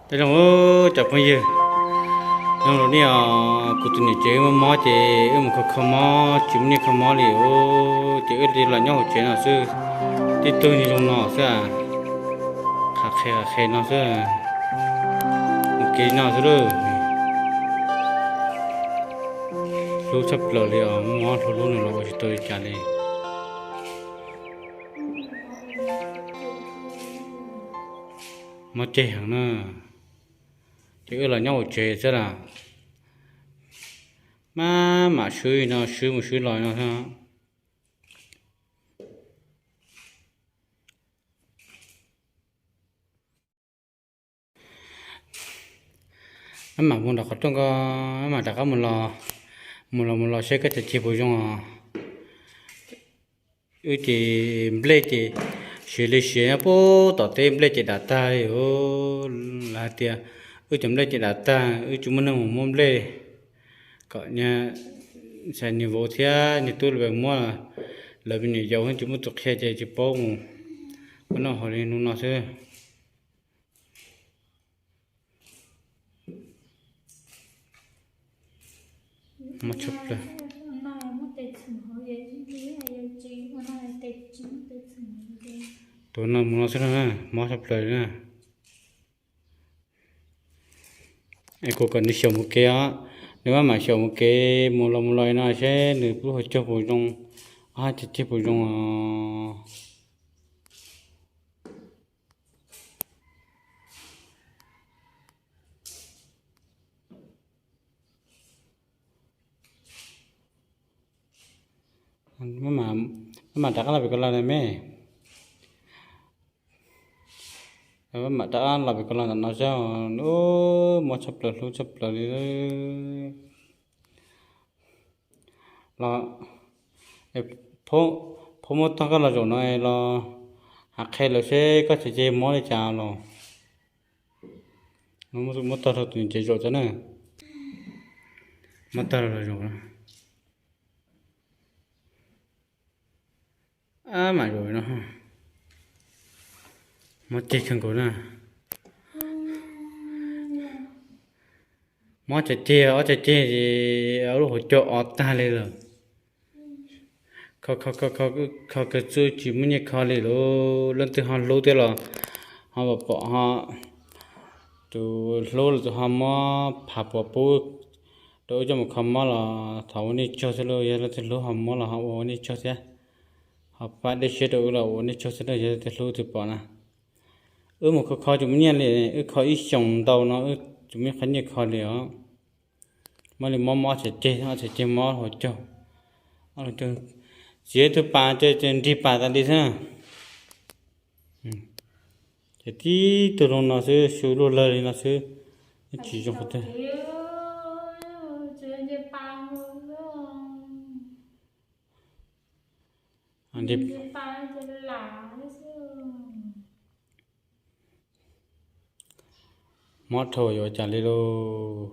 Nyob zoo cov phooj ywg, nyob zoo nej os. Kuv tus niam tsev wb mob mob ces wb mus kho kho mob tsis muaj nyiaj kho mob li os, ces wb li los nyob hauv tsev no xwb. Tib tug nyob zoo no xwb, qhav qhe qhav qhe no xwb, mus kev no xwb lawm. Hlub tshaj plaws li os, mob hlub hlub nws los ua tsis tau li cas li. Mob ceg heev na, ces wb los nyob hauv tsev xwb las. Maj mam swb no, swb mus swb los no. Maj mam mus nram qhov rooj ko, maj mam rov qab mus los, mus los mus los seb koj cov ceg puas zoo os. Wb ces nplej ces siav li siav nyob puag tom teb, nplej ces dam tag li os. Lawv hais tias wb cov nplej ces dam tag, wb tsis muaj neeg mus muab nplej kom niag, niag vauv thiab niag tub lawv muab, lawv me nyuam yaus tsis muaj tus qhia ces tsis paub mus, ua noj haus li hnub no xwb. Mob tshaj plaws. Tuav no mus no xwb na, mob tshaj plaws li na. Es kuv kom nws xyaum mus kev os, nws maj mam xyaum mus kev mus los mus los no seb nws lub hauv caug puas zoo, ob hab ceg puas zoo os. Maj mam rov qab los pem ko los na me. Maj mam rov qab los pem ko los ntawm no seb. Mob tshaj plaws hlub tshaj plaws li. Los, phob muab tog koj los zaum no los hais qhia lawv seb koj cov ceg mob li cas los. Muab tog rau tus niam tsev zaum tso na. Muab tog los zaum. Ab mam zaum no. Mob ceg kawg nkaus na. Mob cov ceg, ob cov ceg ces lub hauv caug o tag li lawm. Kho kho kho kho kawg txuj tsis muaj nyiaj kho li lauj. Leej twg ho hlub thiab los ho pom pom ho, tus hlub los tus ho muab phav puas pub rau wb coj mus kho mob los thov ua nej tsaug xwb lauj. Yog leej twg hlub ho muab los ho ua nej tsaug thiab, ho pab dej siab rau wb los ua nej tsaug xwb lauj. Yog leej twg hlub twg pom na, wb mus kho kho tsis muaj nyiaj li, wb kho ib xyoos ntau no wb tsis muaj qhov nyiaj kho li os. Muab li mob mob ob txhais ceg, ob txhais ceg mob hauv caug. Txiav ib tug pas ces nrig pas tas li xwb. Ces tib tug zoo no xwb, xyu luaj lawg li no xwb, tsis zoo qhov twg. Mob dhau yuav cas li lauj.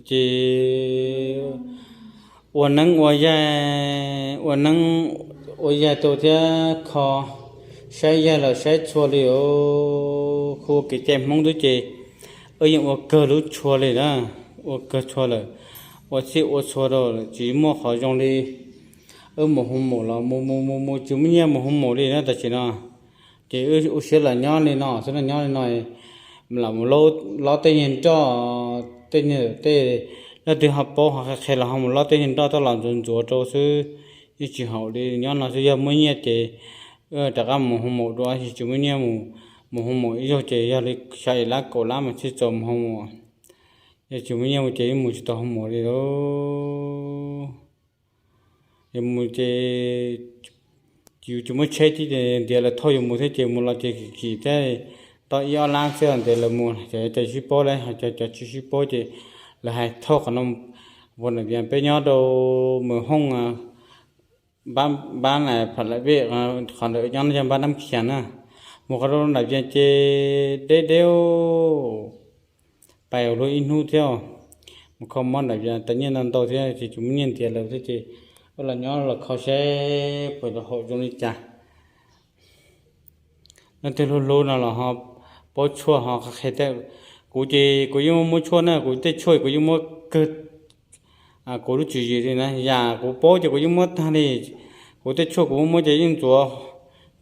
Ces ua neeb ua yaig, ua neeb ua yaig rau thiab kho, saib yaig los saib txhua li os. Hu ua kev cai Hmoob xwb ces wb yeej ua kawg lub tshua li na, ua kawg tshua lawm, ua txhij ua txhua rau lawm tsis muaj qhov zoo li. Wb mus hu maum los mus mus mus mus tsis muaj nyiaj mus hu maum li na tam sim no. Ces wb ua siab los nyob li no xwb no, nyob li no los mus lob tej niag nroj, tej niag tej, leej twg ho paub ho qhia qhia los ho mus lob tej niag nroj tuaj los ntxuav ntxuav rau xwb, yeej tsis haum li. Nyob no xwb, yog muaj nyiaj ces rov qab mus hu maum dua, tsis muaj nyiaj mus hu maum ib zaug ces yog li xya lab kaum lab mas thiaj txaus mus hu maum. Yog tsis muaj nyiaj mus ces yeej mus tsis tau hu maum li lauj. Yus mus ces yus tsis muaj tsheb thiab ces ntiav lawv thauj yus mus thiab ces mus los ces kim kim thiab, tau ib ob lab xwb ntiav lawv mus. Cov, cov sib paub lawm, cov, cov tsis sib paub ces lawv hais thauj qhov no. Ua nam vias peb nyob rau Mws Hooj, npab Pha Lawm Vej, qhov ntawd nyob no yog npab Nab Khias na. Mus qhov rau nam vias ces deb deb, pais luag ib hnub thiab. Mus kho mob nam vias tas nyiaj ntau ntau thiab ces tsis muaj nyiaj ntiav lawv thiab ces Los nyob los kho saib puas haum zoo li cas. Leej twg hlub hlub no los ho paub tshuaj ho qhia tias, kuv ces kuv yeej muab muab tshuaj na, kuv tej tshuaj kuv yeej muab kawg kuv lub tswv yim li na, yam kuv paub ces kuv yeej muab tag li. Kuv tej tshuaj kuv muab muab ces yeej ntxuav,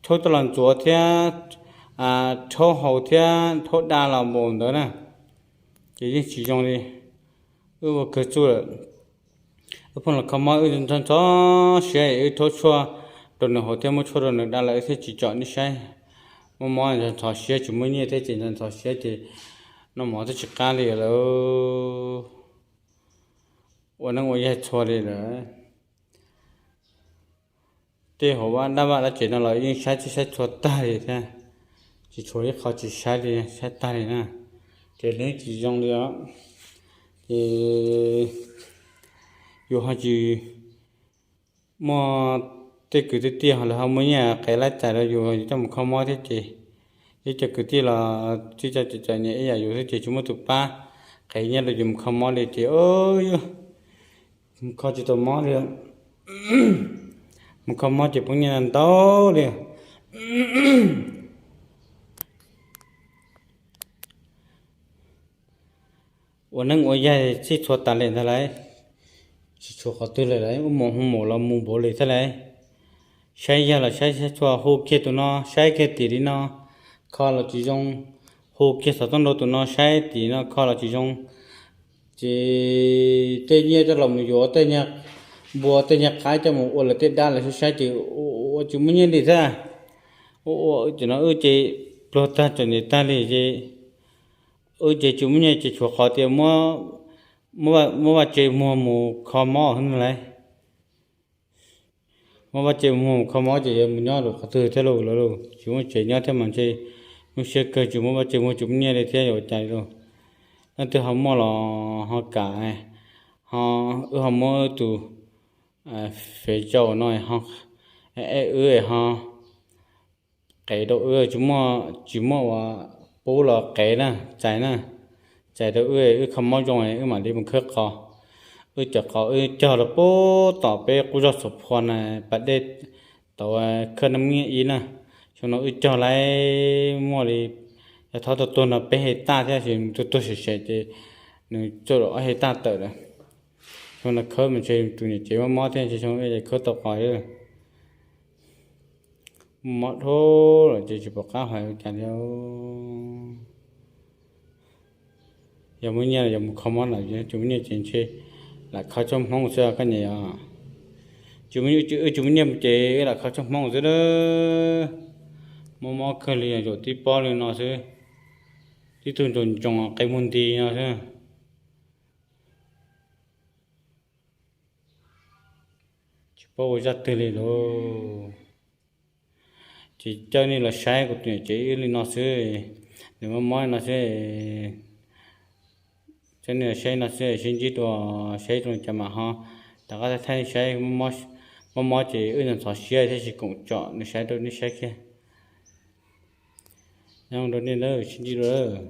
tshuaj toj los ntxuav thiab, rhaub haus thiab rhaub da los npaum ntawd na, ces yeej tsis zoo li. Wb ua kawg txuj lawm. Wb pheej los kho mob, wb ntxhov ntxhov siab, wb rhaub tshuaj rau nws haus thiab muab tshuaj rau nws da lawm wb thiaj tsis tsom nej saib. Muaj mob ntxhov ntxhov siab, tsis muaj nyiaj thiab ces ntxhov ntxhov siab ces noj mov twb tsis qab li lawm. Ua neeb ua yaig txhua li lawm. Tej hauv vaj dab vaj dab tsev no los yeej saib tsis saib txhua tag li thiab, tsis tshuav ib qho tsis saib li, saib tag li na, ces yeej tsis zoo li os. Ces yus ho tsis muaj tej kwv tej tij ho lawv ho muaj nyiaj qev laib txais rau yus, yus coj mus kho mob thiab ces ib co kwv tij los tib co txom txom nyem ib yam yus thiab ces tsis muaj tus pab qev nyiaj rau yus mus kho mob li ces mus kho tsis tau mob li. Mus kho mob ces poob nyiaj ntau li. Ua neeb ua yaig txhij txhua tas li ntag lauj, tsis tshuav qhov twg li lawm, ua mus hu mus los mus npaum li thiab lauj. Saib yawg los saib saib txhua, hu kiag tus no saib kiag tim li no, kho los tsis zoo, hu kiag xov tooj rau tus no saib tim no kho los tsis zoo. Ces tej nyiaj coj los mus yuav tej nyuag npua tej nyuag qaib coj mus ua lawv tej dab lawv saib saib ces ua tsis muaj nyiaj li thiab. Ua ua ces no wb ces pluag tag txom nyem tag li ces wb ces tsis muaj nyiaj ces tshuav qhov tias muab vaj tse muag mus kho mob xwb lauj. Muab vaj tse muag mus kho mob ces yuav mus nyob rau qhov twg thiab lauj, lawv tsis muaj tsev nyob thiab mas ntshe nyuaj siab kawg, tsis muab vaj tse muag tsis muaj nyiaj li thiab yuav ua cas li lauj. Leej twg ho muaj los ho kam, ho wb ho muab wb tus fev cau no ho, wb ho qev rau wb, tsis muaj uas pub los qev na, txais na, txais rau wb, wb kho mob zoo wb mam li mus khawb qos. Wb cov qos wb cog rau pem tom peb qub zog Xov Phua na, pas dej tau khawb neeb nyiaj ib na. Xyoo no wb cog laib muaj li, yog thaub tuag tuag no peb hais taj thiab, tuag tuag sem sem ces nws txog ob hais taj tawm lawm. Xyoo no khawb mas ntshe tus niam tsev mob mob thiab ntshe xyoo no khawb tau qos. Mob dhau lawm ces tsis pom qab hais ua cas li. Yog muaj nyiaj los yog mus kho mob lawm, tsis muaj nyiaj ces ntshe lam kho tsob hmoob xwb koj niam yom. Wb tsis muaj nyiaj ces wb lam kho tsob hmoob xwb. Mob mob kawg li, zaum tib pob li no xwb, tib tug ntsoos ntsoos qe muag nti no xwb. Tsis paub ua zaj twg li lauj. Ces coj nej los saib kuv tus niam tsev wb li no xwb, nws mob mob no xwb. Coj nej los saib no xwb, sib ntsib dua, saib rau cas mam ho rov qab thaij saib. Mob mob ces wb ntxhov siab thiab tsis koom tsom nws saib rau nej saib kiag. Nyob rau nej lawm, sib ntsib dua lawm.